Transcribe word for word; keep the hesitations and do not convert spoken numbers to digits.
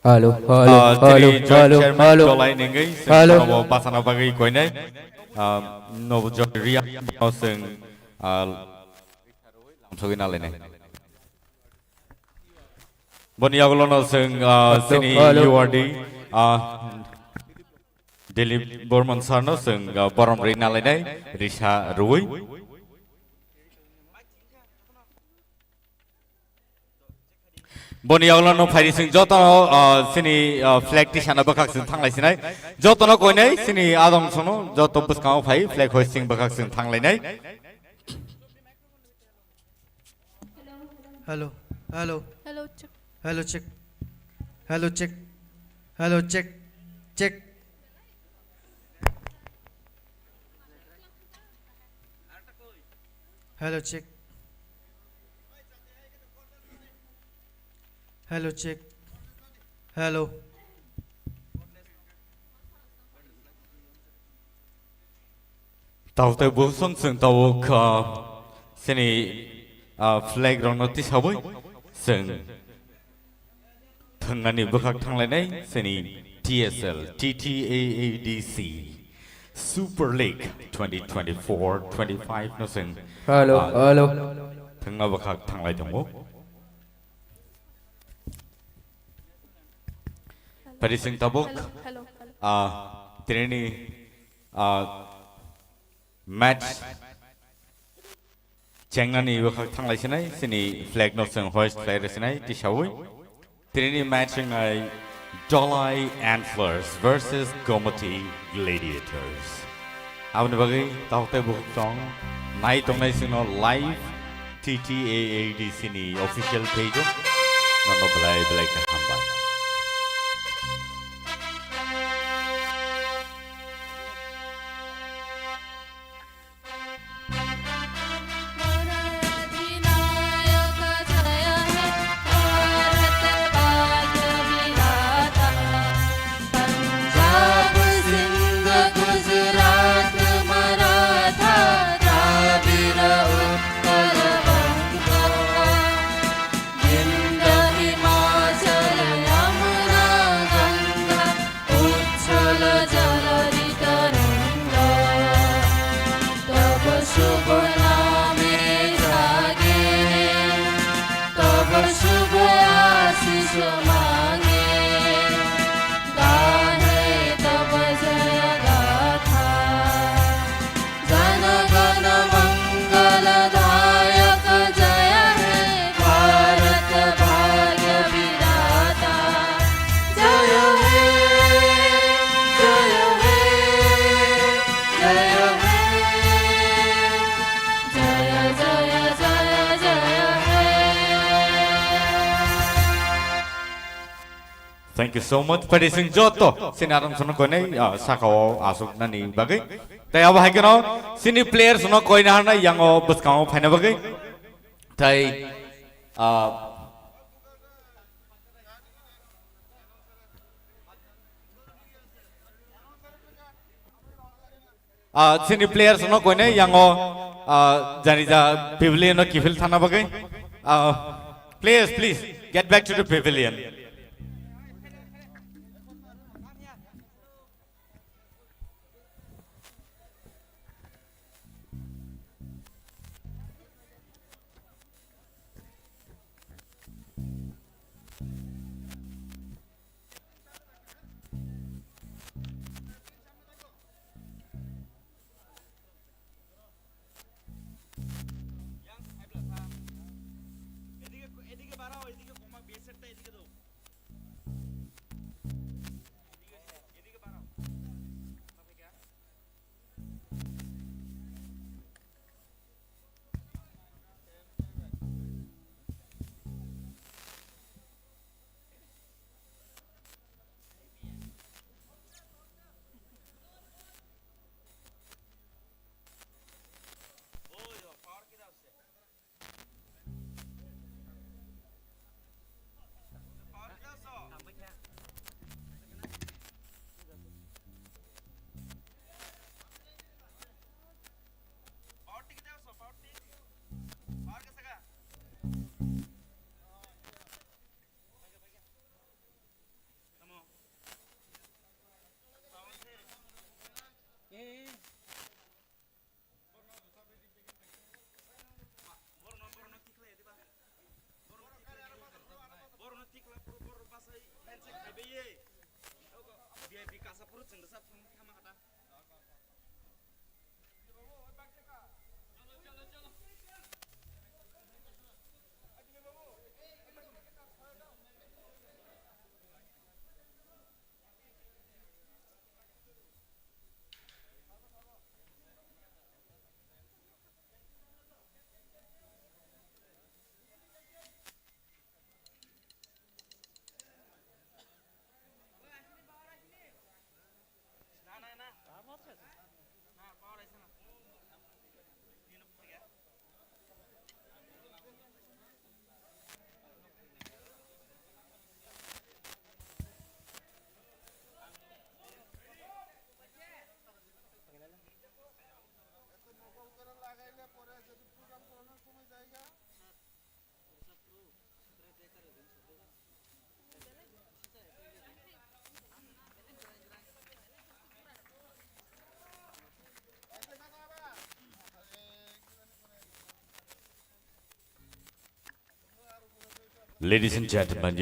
Hello, hello, Ah, hello, tini joint hello, chairman hello. Dolai nengwi, sing Hello. Nobo pasana bagwi koinai. Ah, nobo joint Riya, no sing, ah, lamsogwi nalainai. Boni yagulo no sing, ah, Hello, sini hello. U R D, ah, Dilip Borman sir no sing, ah, borom ri nalainai, risa rui. Boni yagulo no phaidi sing joto no, ah, sini, ah, flag tisana bwkhak sing thanglai sinai. Joto no koinai sini adong sono joto bwskango phai flag hoisting bwkhak sing thanglainai. Hello, hello, Hello, check. Hello, check. Hello, check. Hello, check. Check. Hello, check. Hello, check. Hello. Tao tei busong sing tao kha sini, ah, flag rokno tisabui sing. Thwngnani bwkhak thanglainai sini T S L, T T A A D C, Super League twenty twenty-four twenty-five no sing, Hello, ah, hello. Thwngna bwkhak thanglai tongo. Pari sing tabuk, Hello, hello, hello. Ah, tini, ah, match chengnani bwkhak thanglai sinai, sini flag no sing hoist khlai rw sinai, tisaui. Tini match wngnai Dolai Antlers versus Gomati Gladiators. Aboni bagwi takhuk tei bukhuk tong nai tongnai sino live T T A A D C ni official page o nono belai belai khe hambai. Thank you so much. Pari sing joto sini arong sono koinai, ah, saka o asuk nani bagwi. Tai abo hai keno sini players no koina hana yango bwskango phaina bagwi. Tai, ah, Ah, sini players no koine yango, ah, jani ja pavilion no kiphil thana bagwi. Ah, players, please get back to the pavilion. এদিকে, এদিকে বাড়াও, এদিকে কমা, বেসেরটা এদিকে দাও। Ladies and gentlemen,